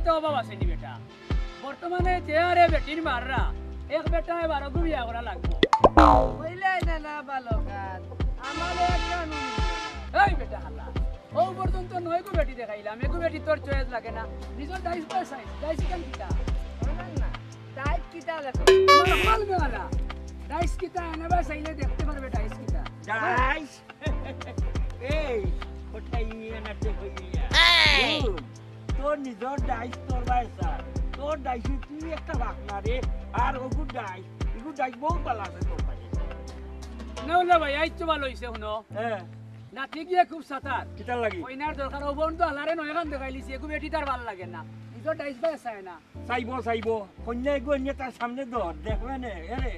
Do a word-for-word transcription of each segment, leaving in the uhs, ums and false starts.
তো অভাব আছে নি বেটা? বর্তমানে যে হারে বেটিন মাররা, এক বেটায় বারোগু বিয়া করা লাগবো। কইলাই না, না, ভালো কাজ। আমার এক কানুন। এই বেটা হালা, ও পর্যন্ত নয়গু বেটি দেখাইলাম, এগু বেটি তোর চয়েস লাগে না। নিজর ডাইস বাই সাইজ, ডাইস ইখান কিতা? না, না, ডাইস কিতা লেখো? নরমাল মেলা। ডাইস কিতা? এনে বাই চাইলে দেখতে পারবে ডাইস কিতা। ডাইস? এই, কোথায় ইয়ে না তে হইয়া? এই! হুম, তোর নিজর ডাইস তোর বাই স্যার। তোর ডাইসে তুই একটা ভাগ না রে, আর ওগু ডাইস, এগু ডাইস বহুত ভালা আছে তোর বাই। না হলে ভাই, আইজ তো ভালা অইছে, হুনো। হ্যাঁ। নাতি গিয়া খুব সাতার। কিতার লাগি? কইনার দরকার, ও বন্ধু হালারে নয়খান দেখাইলিছি, এগু বেটি তার ভালা লাগে না। নিজর ডাইস বাই চায় না। চাইবো, চাইবো। কইনা এগু এনে তার সামনে ধর, দেখবে নে, এরে।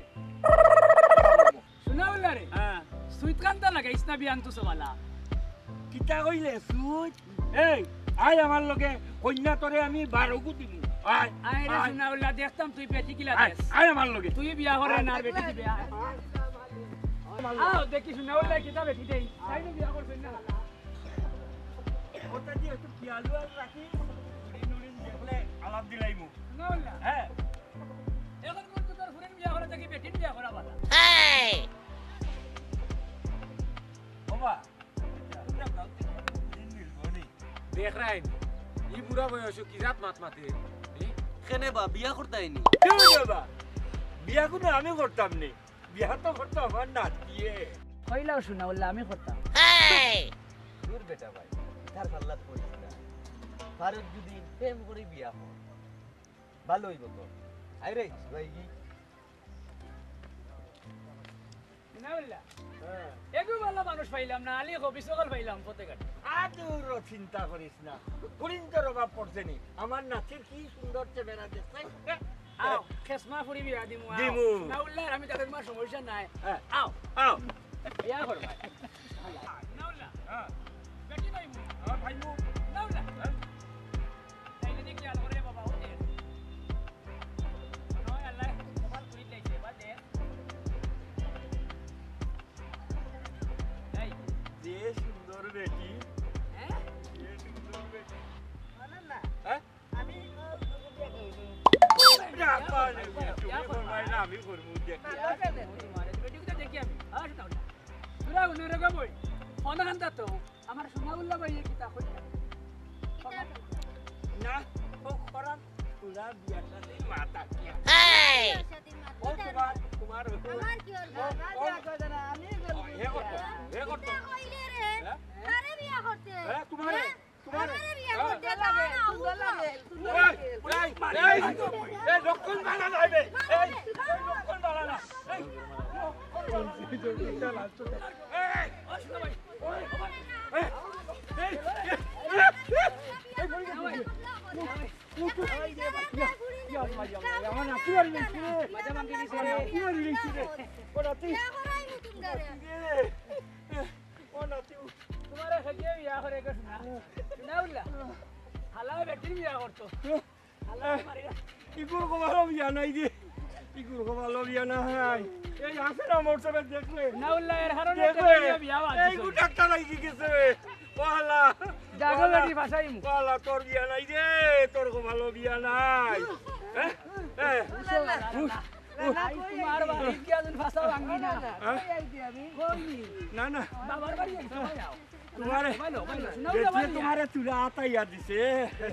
শোনা হইলা রে? হ্যাঁ। সুইত কান্তা লাগাইস না বিয়ান তো সবালা। কিতা কইলে সুইত? এই, আয় আমার লগে, কইনা তোরে আমি বারোগু দিমু। আয়, আয় রে আয়। শোনা হইলা, দেখতাম তুই বেটি কিলা আয়, দেস। আয় আমার লগে। তুই বিয়া করে না, আয়। বেটি দিবে, আয়। আয়। আও, দেখি শোনা হইলা কিতা বেটি দেই। আয়। তাই তো বিয়া করছইন না। ওটা দিয়ে একটু পিয়ালু আর রাখি, নুড়ি নুড়ি দেখলে আলাপ দিলাইমু। শোনা হইলা? হ্যাঁ। এখন বলতো তোর ফুরিন বিয়া করে থাকি বেটিন বিয়া করা বালা। ওবা, তোমরা গাঁওতে ফুরিন মিলবো নি? দেখরায়নি, ই বুড়া বয়সো কি জাত মাত মাতে? এ? কেনে বা, বিয়া করতায়নি? কেউ রে বা? বিয়া কুনু আমি করতাম নি, বিয়া তো করতো আমার নাতিয়ে। কইলাও শোনা, বললে আমি করতাম। দূর বেটা ভাই, তার পাল্লাত পড়িস না। ফারুক যদি প্রেম করে বিয়া হয়, ভালো হইব তো। আয় রে, ভাই কি? না বললা? হ্যাঁ। এগু ভালা মানুষ পাইলাম না, আলী কবি সকল পাইলাম পথে ঘাটে। আর দূর চিন্তা করিস না, কুড়িন্তর অভাব পড়ছে নি। আমার নাতির কি সুন্দর চেহারা দেখছে। আও, খেসমা ফুরি বিয়া দিমু, আও। দিমু। না উল্লার আমি তাদের মা সমস্যা নাই। হ্যাঁ। আও। আও। বিয়া করবা। না উল্লা। হ্যাঁ। বেটি পাইমু। হ্যাঁ, পাইমু। না উল্লা। হ্যাঁ। তাইলে দেখি আলো করে বাবা, ও দে। নয় আল্লাহ, কপাল খুলি দিয়েছে, বাদ দে। এই। যে সুন্দর বেটি। হ্যাঁ? যে সুন্দর বেটি। না, না, না। হ্যাঁ? আমি, আহ, বিয়া করবো। না, পারলে বিয়া, তুমি করবা না, আমি করবো, দেখ। না, দরকার নেই। তোমার এই বেটিগুলো দেখি আমি। আর শোনাও না। তোরা উনি রেখে বই। ফোন আনতা তো। আমার শোনা উল্লা ভাই, এই কিতা কইতা? না, ও করাম। তোরা বিয়ার সাথে মাথা দিয়া। এই! বিয়ার সাথে মাথা ও দিয়া। তোমার, তোমার আমার কি হলো? ও, আমার ও। বিয়া করতে না, আমি ও, করবো হে করতো, বিয়া। হে করতো। কিতা কইলে রে? হ্যাঁ? কারে বিয়া করতে? হ্যাঁ, তোমারে। হ্যাঁ? তোমার আমারে বিয়া হ্যাঁ? করতে সুন্দর লাগে, না, সুন্দর লাগে, সুন্দর ওই, লাগে। ওই, এই, এই, লক্ষণ বাড়া নাই বে। এই, এই লক্ষণ বাড়া না। এই, এই, এই, এই, এই, এই, আমার নাতি আর নিচে রে। আমার নাতি আর নিচে রে। ও নাতি। বিয়া করাই নতুন করে। ও নাতি। তোমারে খেতে বিয়া করে গেছ না? না উল্লা। হালা বেটির বিয়া করতো। হালা মারিয়া। ইগুর কপালো বিয়া নাই রে। ইগুর কপালো বিয়া নাই। এই আছে না মোর সবে দেখলে। না উল্লা এর কারণে দেখলে। বিয়া বাদ এই দিছো। গু ডাক্তার লাগি গেছে। ও হালা। জাগো বেটি ফাঁসাইমু। ও হালা, তোর বিয়া নাই রে। তোর কপালো বিয়া নাই। হ্যাঁ? হ্যাঁ। আই, তোমার বাড়ি গিয়া যেন ফাঁসা ভাঙি না। হ্যাঁ? কই আইছি আমি? কই নি? না, না। বাবার বাড়ি আইছো, কই যাও? তোমারে, ভালো, ভালো, শোনাও না, বেটিয়ে ভালো। তোমারে তুলা আতাইয়া দিছে।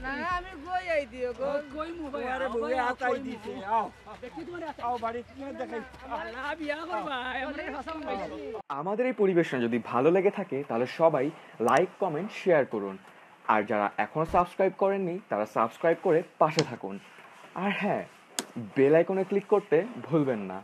না, আমি কই আই দিও গো। কই, কই মুখ ভাই, তোমারে আও, বউয়ে ভাই, আও, আতাই কই দিছে, মুখ? আও। দেখি তোমারে আতাই। আও, বাড়ি তোমারে দেখাই। আও। আল্লাহ, বিয়া করবা, এমন ফাঁসা ভাঙি। আমাদের এই পরিবেশনা যদি ভালো লেগে থাকে, তাহলে সবাই like, comment, share করুন। আর যারা এখনও সাবস্ক্রাইব করেননি, তারা সাবস্ক্রাইব করে পাশে থাকুন। আর হ্যাঁ, বেল আইকনে ক্লিক করতে ভুলবেন না।